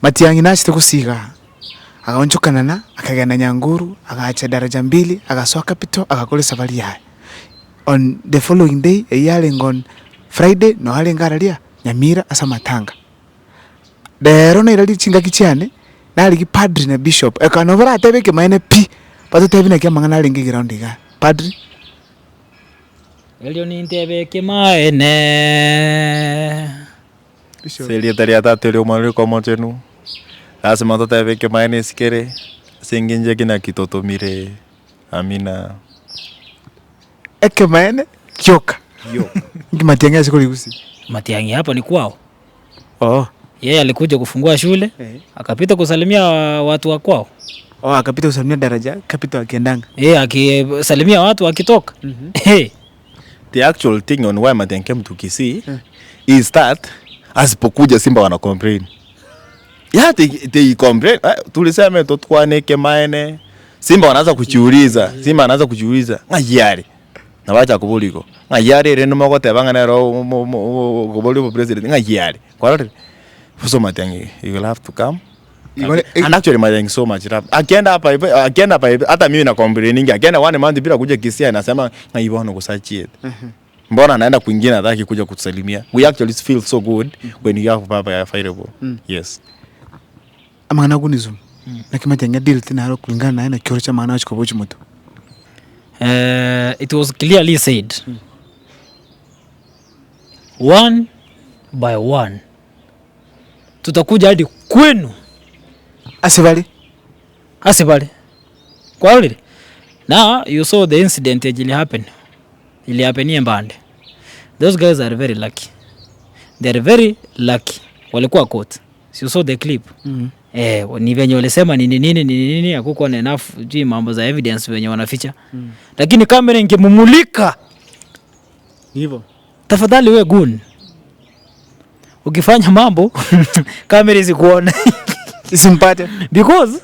Matiang'i nachete gosiga aa, agaonchokanana, akagenda Nyanguru, agacha Daraja Mbili, agasoa Capital, agakora esafari yaye. On the following day, eyio yarenge on Friday, noo arenge araria Nyamira ase amatanga. Rero nairarie chingaki chiane, narigia padri na bishop, ekero nabo baratebe ekemanene pi, batotebie naki amang'ana arenge eground igaa. Padri. Erio nintebe ekemanene. Ase erieta ria Tata erio Omwana orike Omochenu, lasima totebe ekemanene ase kere, ase engencho eke naki totomire, amina. Ekemanene gioka. Gioka. Inki Matiang'i ase korigusia? Matiang'i hapa ni kwao. Oo. Yeye alikuja kufungua shule, akapita kusalimia watu wa kwao. Oo akapita kusalimia daraja capital akiendanga. Eh, akisalimia watu akitoka. Eh. The actual thing on why Matiang'i came to Kisii is that asipokuja Simba wana complain. Yeah, they, they complain. Eh, tulisema totwane ekemaene. Simba wanaanza kujiuliza, Simba anaanza kujiuliza, ng'ai are? Nabo acha koboria igo, ng'ai are rende mogoteba ng'a nere omo omo okoboria obopresident, ng'ai are? Kwarorire? So Matiang'i he will have to come. Igo ne- And actually Matiang'i so much love. Akienda hapa hivi, akienda hapa hivi, hata mimi na complainingi, akienda one month bila kuja Kisii anasema ng'ai bono gose achiete. Mbona anaenda kwingine hataki kuja kutusalimia. We actually feel so good when you have baba available. Yes. Amang'ana agunizu, naki Matiang'i adealete naro kulingana naye naki oroche amang'ana agochia koba ochia motwe. It was clearly said one by one tutakuja hadi kwenu Ase bare. ase bare kwarorire now you saw the incident yenye ili happen ili happenia Embande those guys are very lucky they are very lucky walikuwa caught Si you saw the clip? Eh, ni venye walisema nini nini nini nini hakukuwa na enough sijui mambo za evidence venye wanaficha. Lakini kamera ingemumulika. Ni hivyo. Tafadhali we goon. Ukifanya mambo kamera isikuone. Isimpate. Because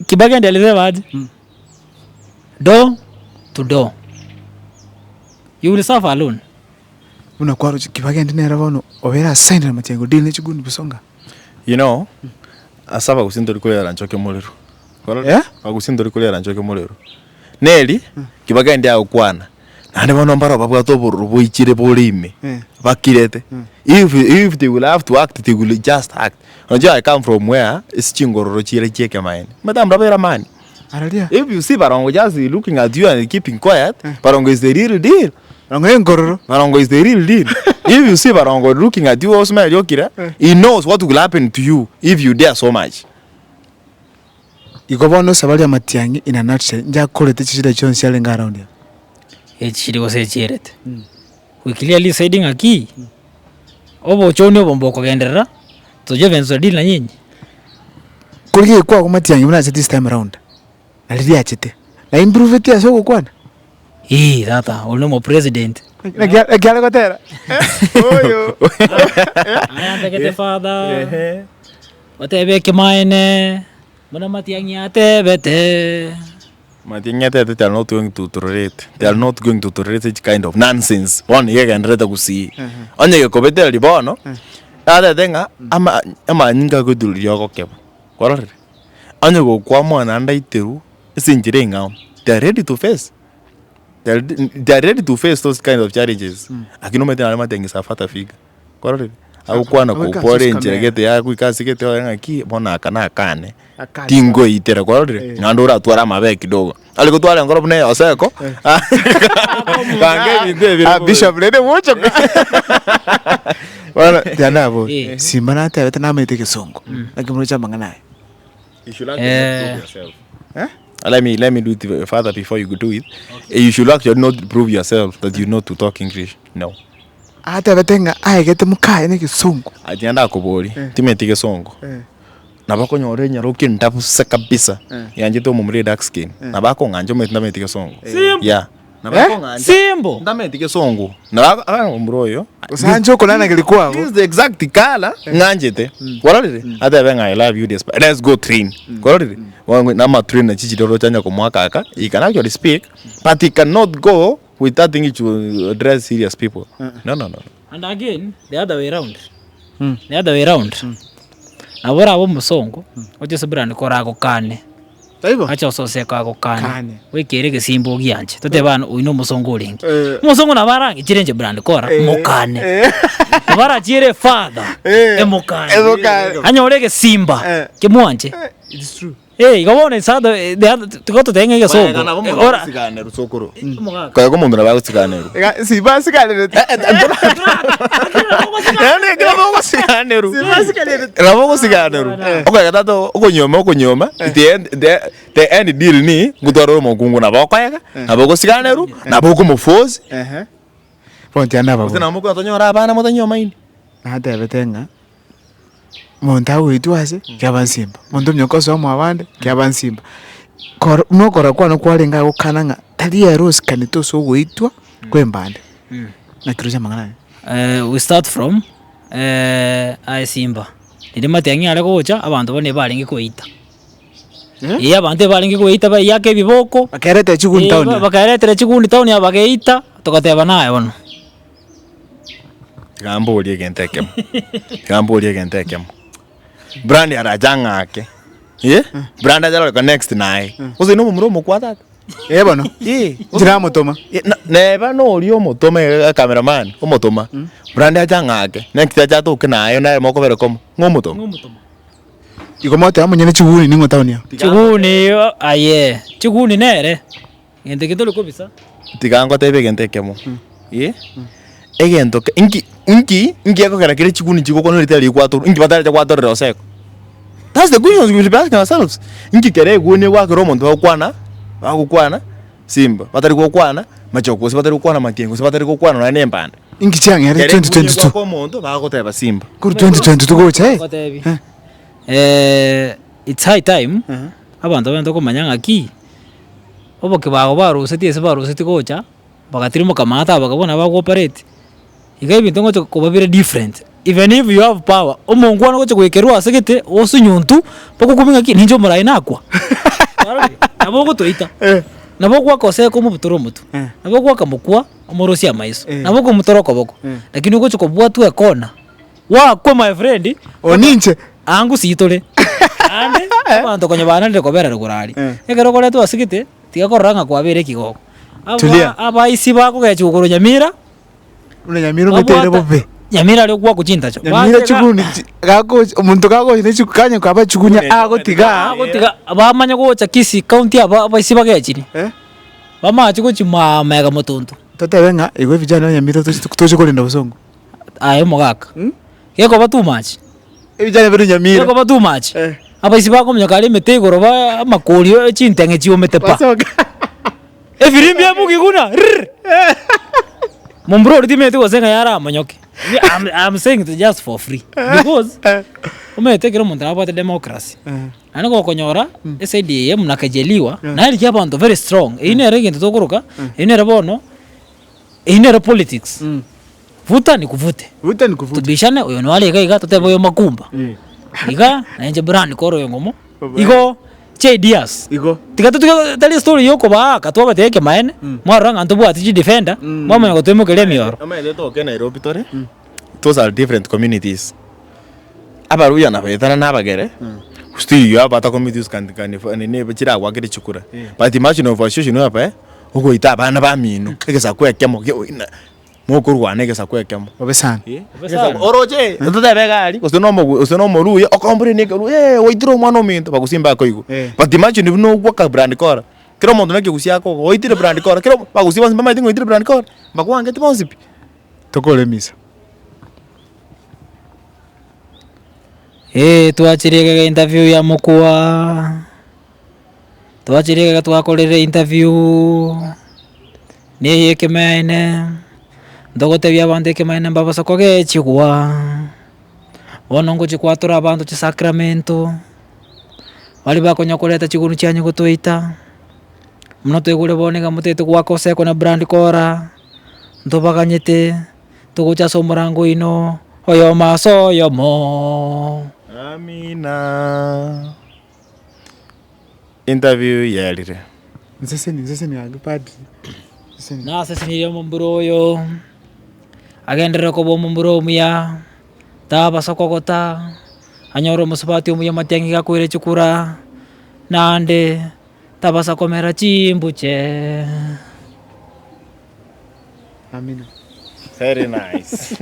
Kibaki ndiye alisema aje? Door to door. You will suffer alone. Buna kwaroche Kibaki nere bono obeire assigned na Matiang'i godeal ne chiguni bosonga. You know, ase abagusii ntori korera nchoke morero. Kwarora? Eh? Abagusii ntori korera nchoke morero. Neri, Kibaki ndi agokwana, naende bono mbaro babwate obororo boichire bore ime, Eh. bakirete. If, if they will have to act, they will just act. Unajua I come from where, ase chingororo chire chia ekemaene. Omanyete abamura ba eramani. Araria. If you see Barongo just looking at you and keeping quiet, Barongo is the real deal. Barongo enkororo. Barongo is the real deal. If you see Barongo looking at you osima eriokire, he knows what will happen to you if you dare so much. Igo bono osaba ria Matiang'i in a nutshell inche akorete chishida chionsi chiarenge around ere. Echiri gose echierete. We clearly said ng'aki, obochoni obo mbokogenderera, tochia venye tutadeal na nyinyi. Korigia kwago Matiang'i buna ase this time round, nari riachete, na improveti ase ogokwana. Eeh tata, oria nomo president. Naki naki are gotera? Oyo. Aya ntagete father, otebe ekemaene, buna Matiang'i atebete. Matiang'i atebete they are not going to tolerate, they are not going to tolerate such kind of nonsense bono iga egendererete gusii. Onye gekobetereria bono, atebete ng'a ama amanyinga agoitureria ogokeba, kwarorire? Onye gokwamua naende aiterwe ase enchera eng'ao, they are ready to face, they are they are ready to face those kind of challenges, lakini omanyete naende Matiang'i is a father figure, kwarorire? Agokwana Agoika kopora ase enchera chikamera. gete yagoika ase gete oye ng'aki, bono aka nakane. Akane. Tingoitera kwarorire Eh. naende oratware amabe kidogo are gotwara enkoro buna eyoseko banga ebinto ebi Ah, Bishop rende gochoka. Bono tiana abwo. Eh. Simba natebete namanyete egesongo. Naki moroche amang'ana aya. You should actually not Eh. prove yourself. Eh? Let me let me do it further before you do it. You should actually not prove yourself that you know to talk English. No. Atebete ng'a aegete mokaye na egesongo. Ati ndakoborie, timeti gesongo. Nabo okonyora enyaroke endabu se kabisa, yanchete omomura e dark skin, nabo akong'ancha omanyete ndamanyeti gesongo. Yeah. Nabo Eh? akong'ancha Simple. ndamanyeti gesongo. Nabo ako omomura oyo, Gose anche okonanageria kwabo. this is the exact colour ng'anchete. Kwarorire? Atebe ng'a I love you this but let's go train. Kwarorire? Bono nama train nachi chiria oroche anya komoaka aka, he can actually speak, but he cannot go with that thing to address serious people. No, no, no. And again, the other way round. The other way round. Nabo orabe omosongo, oche ase brand koragokane. Taibo? Ache ososeka agokane, Kane. oikere egesimba ogianche, totebe bono oyio na omosongo orenge. Eh. Omosongo nabo arang'ichere inche brand kora, Eh. mokane. Eh. Nabo arachiere efather, Eh. emokane. Emokane. Anyore egesimba, Eh. kemwanche. Eh, it's true. Eh, igo bono it's other, the other, tiga totebe ng'a egesongo. Eh, ora- Ora sokoro. Omogaka. Koega omonto nabo agosiganerwa. Iga, sibasikarerete. Yaani ekero bogosiganerwa. Sibasikarerete. Nabo ogosiganerwa. Okoega tata okonyoma okonyoma, the end the the end deal ni ngotwara ore omokungu nabo okoega, nabo ogosiganerwa, nabo okomoforce. Ehe. Bono tiga Gose nababori. nabo mokonyora tonyore abana motanyomaini. Natebete ng'a, monto agoitwa ase, kiaba nsimba, monto omonyoka osoa mwabande, kiaba nsimba. Koro buna okora kwane kwarenge agokana ng'a tari ere osikanete ase ogoitwa kwa embande. Naki roche amang'ana aya? We start from aye simba, riria matiang'i are gocha, abanto bono ebarenge koeita. Eh? Eh, abanto ebarenge koeita baiaka ebiboko, Bakerete chiguni eh, town aa. bakaeretera chiguni town aa bagaeita, togateba naye bono. Tiga mborie egento ekemo, tiga mborie egento ekemo, Brand arache ang'ake, eh, Brand ache arore next naye, gose na omomura omokwa tata? Eh bono, Eh, inche namotoma. Eh, na- neba noria omotoma iga cameraman, omotoma, Brand ache ang'ake, next ache atoke naye naye mokobera komo, ng'a omotoma. Igo moteba monyene chiguni ning'o town aa. Chiguni aye, chiguni nere. Gento eke tori kobisa. Tiga ngotebie egento ekemo, eh, egento ke inki inki inki gekogera kere chikuni chigokwana ritari rigwatorwa inki bataracha gwatorera oseko? That's the questions we should be asking ourselves. Inki kere eguni egwakera omonto bagokwana bagokwana simba, batari gokwana machoko gose batari gokwana matiang'i gose batari gokwana nonya na embanda. Inki chiang'erire Kere eguni 2022? egwaka omonto bagoteba simba. Korwa 2022 gocha eh. Ngotebi. It's high time, abanto bagende komanya ng'aki. Obokebago barusetie ase barusetie gocha, bagatirimoka maate aba bakabua nabo bago operate, iga ebinto ngocha koba bire different, even if you have power, omongwana ogocha goikerwa ase gete osunyuntu, mpaka okumie ng'aki ninche omorai nakwa, kwarorire? Nabo ogotoita, nabo ogoaka oseke omobutore omotwe, nabo ogoaka mokwa omorosie amaiso, nabo okomotora okoboko, lakini ogocha kobwatwa ekona. Gwakwa my friend, Oo ninche. Aa ngusii tore, naende abanto konya banarire kobera rogoro aria. Ekero okoretwa ase gete, tiga korora ng'a kwabeire ekigoko. Aba Tulia. abaisi bakogechigwa korwa Nyamira, Buna Nyamira ometeire babwata bobe. Nyamira aria ogwakwa chintacho. Nyamira Bachega chiguni chi gagocha omonto gagocha ne chiku kanya kwaba chigunia agotiga. agotiga bamanya gocha Kisii county aba abaisi bagechiri, Eh. bamache gochia maa mega motonto. Totebe ng'a igo vijana ba Nyamira tochi toche korenda bosongo. Aye omogaka, gekoba too much, Ebijana bire Nyamira. gekoba too much, Eh. abaisi bakominyoka aria emete igoro ba amakori eh, chinteng'e chiomete pa. Basoka. Efirimbi ebugi buna rrrr. Momura oria timanyeti gose ng'a yaramonyoke. I'm, I'm saying it just for free because omanyete ekero omonto nabwate democracy, naende gokonyora eside eye buna kejeliwa, naye rigia abanto very strong, eywo nere egento tokoroka, eywo nere bono. Eyio nero politics, vuta nikuvute, Vuta nikuvute. tobishane oyo noare iga iga totebe oyo makumba, iga na inche brand kore oyo ngomo, igo chi ideas. Igo. Tiga totige tari estory ya okobaaka twabatebia ekemaene, mwarora ng'a ntobwati chidefender, mwamanya gotoimokeria emioro. Omanyete toke Nairobi tore, those are different communities. Abaluhya na baetana na abagere, still you have other communities can can nini chiragwakere chikura. But imagine of a situation whereby, ogoita abana bamino, egesaku ekemo ge na mokorwana egesaku ekemo. Bobe sana. Oroche, totebe iga aria, gose na omogu gose na omoruya, okomplain ekero eh oitire omwana ominto, bagosimba akoigwa. But imagine buna ogwoka brand kora, kera omonto na ekegusii akogo, oitire brand kora, kera omo bagusii bonsi mbamaete ng'a oitire brand kora, mbakwangeti bonsi pi. Tokore emisa. Eeh twachire iga interview ya mokwa, twachire iga twakorire interview, na eye ekemeene, ntogotebia abanto ekemeene mbabasa kogechigwa, bono ngochia kwatora abanto chisacramento, baria bakonya koreta chiguru chianye gotoita, buna toigure bono iga motagete goaka oseko na brand kora, ntobaganyete. Togocha ase omorango oino, oyomo ase oyomo. Amina. Interview yerire. Nseseni, nseseni gaki padri. Nseseni. Nasesenirie omomura oyo, agenderere koba omomura omuya, tabasa kogota, Anyore omosubati omuya matiang'i gakoira chikura, naende tabasa komera chimbuche. Amina. Very nice.